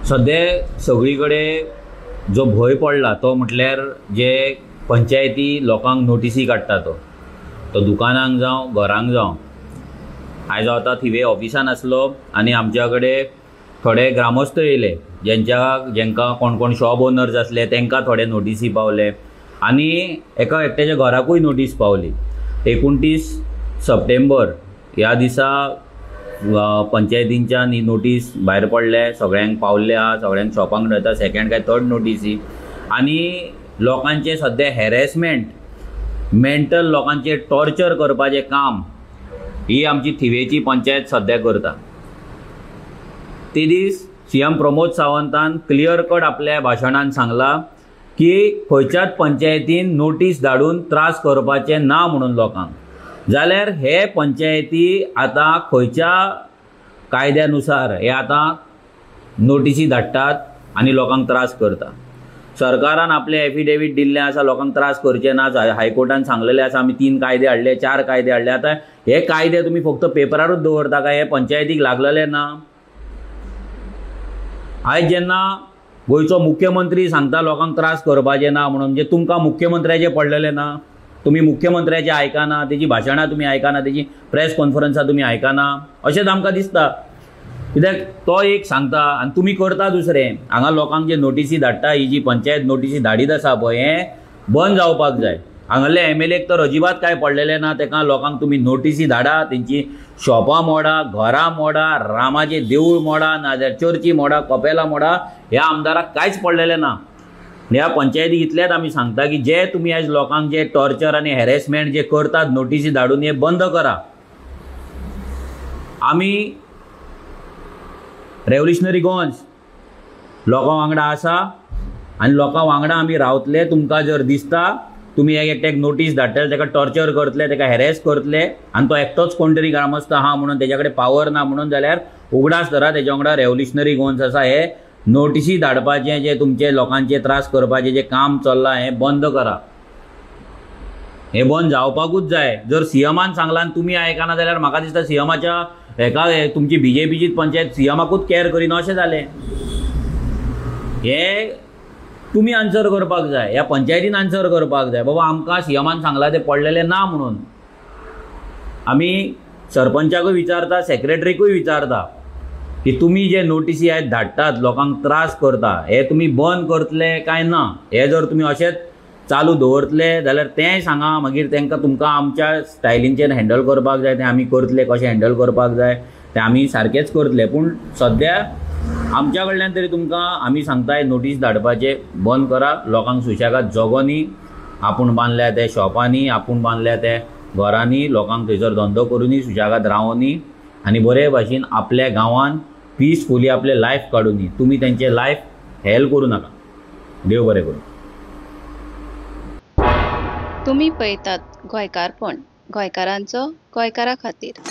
सद्या सगळी कडेन जो भंय पडला तो म्हटल्यार जे पंचायती लोकांक नोटिसी काडटा तो तो दुकानांक जावं घरांक जावं. आयज हांव आतां थिवे ऑफिसान आसलो आनी आमच्या कडेन थोडे ग्रामस्थ येयले जेंकां कोण कोण शॉप ओनर्स आसले तांकां थोडे नोटिसी पावले आनी एका एकट्याच्या घराकूय नोटीस पावली. 29 सप्टेंबर ह्या दिसा पंचायतींच्यान ही नोटीस भायर पडले, सगळ्यांक पावल्ले आहा, सगळ्यांक शॉपांक मेळटा सेकेंड काय थर्ड नोटीसी. आनी लोकांचे सद्या हॅरेसमेंट, मेंटल लोकांचे टॉर्चर करपाचें काम ही आमची थिवेची पंचायत सद्या करता. ते दीस सीएम प्रमोद सावंतान क्लियर कट आपल्या भाशणान सांगला की खंयच्याच पंचायतीन नोटीस धाडून त्रास करपाचे ना म्हणून लोकांक. जाल्यार हे पंचायती आतां खंयच्या कायद्यानुसार हे आतां नोटिसी धाडटात आनी लोकांक त्रास करता. सरकारान आपले एफिडेवीट दिल्लें आसा लोकांक त्रास करचे ना, हायकोर्टान सांगलेलें आसा आमी 3 कायदे हाडले, 4 कायदे हाडले. आतां हे कायदे तुमी फक्त पेपरारूच दवरता काय हे पंचायतीक लागलेले ना? आयज जेन्ना गोंयचो मुख्यमंत्री सांगता लोकांक त्रास करपाचे ना म्हणून, म्हणजे तुमकां मुख्यमंत्र्याचें पडलेलें ना, तुमी मुख्यमंत्र्याचें आयकना, तेजी भाशणां तुमी आयकना, तेजी प्रेस कॉन्फरन्सां तुमी आयकना अशेंच आमकां दिसता. कित्याक तो एक सांगता आनी तुमी करता दुसरें. हांगा लोकांक जे नोटिसी धाडटा ही जी पंचायत नोटिसी धाडीत आसा पळय हें बंद जावपाक जाय. हांगासरले एमएलएक तर अजिबात कांय पडलेलें ना, तेका लोकांक तुमी नोटिसी धाडा, तेंची शॉपां मोडा, घरां मोडा, रामाचें देवूळ मोडा, नाजाल्यार चर्ची मोडा, कपेलां मोडा, ह्या आमदाराक कांयच पडलेलें ना. ह्या पंचायतीक इतलेंच आमी सांगता की जे तुमी आयज लोकांक जे टॉर्चर आनी हॅरेसमेंट जे करतात नोटिसी धाडून हे बंद करा. आमी रेव्होल्युशनरी गोवन्स लोकां वांगडा आसा आनी लोकां वांगडा आमी रावतले. तुमकां जर दिसता तुमी एक एकट्याक नोटीस धाडटले, ताका टॉर्चर करतले, ताका हॅरेस करतले आनी तो एकटोच कोण तरी ग्रामस्थ आहा म्हणून तेज्या कडेन पावर ना म्हणून, जाल्यार उगडास धरा तेज्या वांगडा रेव्होल्युशनरी गोवन्स आसा. हे नोटिसी धाडपाचें जे तुमचे लोकांचे त्रास करपाचें जें काम चल्लां हें बंद करा. हें बंद जावपाकूच जाय. जर सीएमान सांगलां आनी तुमी आयकना जाल्यार म्हाका दिसता सीएमाच्या हेका तुमची बीजेपीची पंचायत सीएमाकूच कॅर करिना अशें जालें. हें तुमी आन्सर करपाक जाय, ह्या पंचायतीन आन्सर करपाक जाय, बाबा आमकां सीएमान सांगलां तें पडलेलें ना म्हणून. आमी सरपंचाकूय विचारता, सेक्रेटरीकूय विचारता की तुमी जे नोटिसी आयज धाडटात लोकांक त्रास करता हे तुमी बंद करतले काय ना? हे जर तुमी अशेंच चालू दवरतले जाल्यार तेंय सांगा, मागीर तांकां तुमकां आमच्या स्टायलींचेर हँडल करपाक जाय तें आमी करतले, कशें हँडल करपाक जाय तें आमी सारकेंच करतले. पूण सद्या आमच्या कडल्यान तरी तुमकां आमी सांगताय नोटीस धाडपाचें बंद करा. लोकांक सुशेगाद जगोनी, आपूण बांदल्या ते शॉपांनी, आपूण बांदल्या ते घरांनी, लोकांक थंयसर धंदो करुनी, सुशेगाद रावोनी आनी बरे भाशेन आपल्या गांवान पिसफुली आपलें लायफ काडुनी. तुमी तेंचें लायफ हॅल करूं नाका. देव बरें करूं. तुमी पळयतात गोंयकारपण, गोंयकारांचो गोंयकारा खातीर.